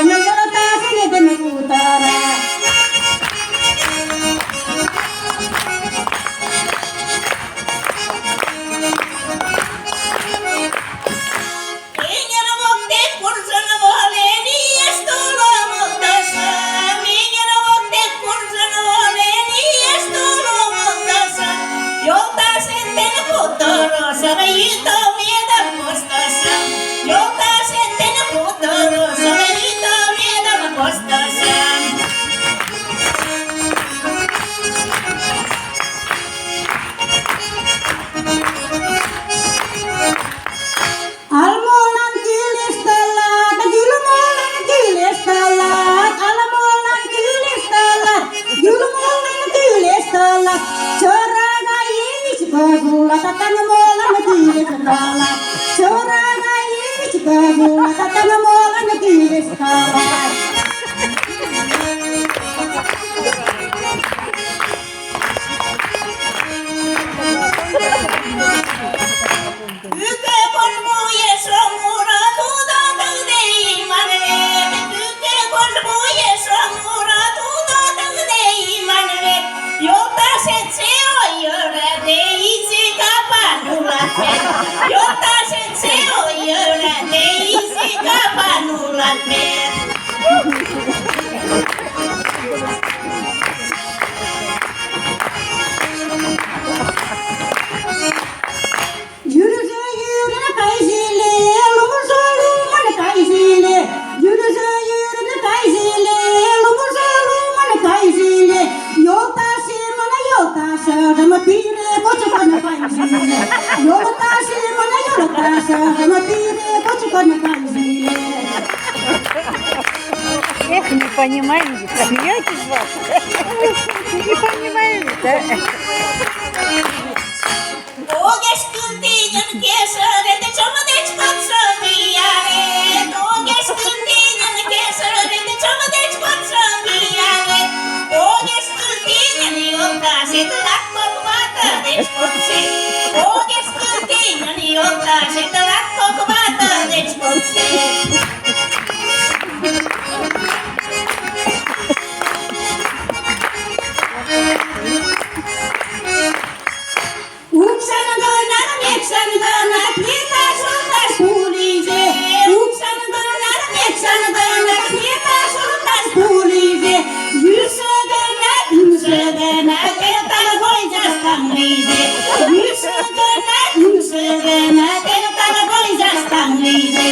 Эҥер воктен куржын волен, ийыш тулым олтышым. Эҥер воктен куржын волен, ийыш тулым олтышым. Йолташем дене кутырышым, йӱд омедым коштышым. Йолташем дене кутырышым, йӱд омедым коштышым. Ала-молан кӱлеш тылат, ала-молан кӱлеш тылат, ала-молан кӱлеш тылат, ала-молан кӱлеш тылат. Чора гай вичкыж улат, ала-молан кӱлеш тылат. Чора гай вичкыж улат, ала-молан кӱлеш тылат. Кӱкӧ кож вуеш муро, тудо тыгыде иман вет. Кӱкӧ кож вуеш муро, тудо тыгыде иман вет. Йолташетше ойырыде, изи капан улат вет. Йолташетше ойырыде, изи капан улат вет. Йӱржӧ йӱрын кайзиле, лумжо лумын кайзиле. Йӱржӧ йӱрын кайзиле, лумжо лумын кайзиле. Йолташемын йолташыжым пире кочкын кайзиле. Йолташемын йолташыжым пире кочкын кайзиле. Эх, не понимаем ведь, смеетесь вас? Не понимаем ведь, а? Огеш кӱл тыйын кесарет, чомыдеч кодшо виярет. Огеш кӱл тыйын кесарет, чомыдеч кодшо виярет. Огеш кӱл тыйын йолташет, латкок вате деч кодшет. Огеш кӱл тыйын йолташет, латкок вате деч кодшет. Укшан гынат, мекшан гынат, леташ шолташ пу лийже. Укшан гынат, мекшан гынат, леташ шолташ пу лийже. Йӱшӧ гынат, йӱшӧ гынат, эртак войжаштан лийже. Йӱшӧ гынат, йӱшӧ гынат, эртак войжаштан лийже.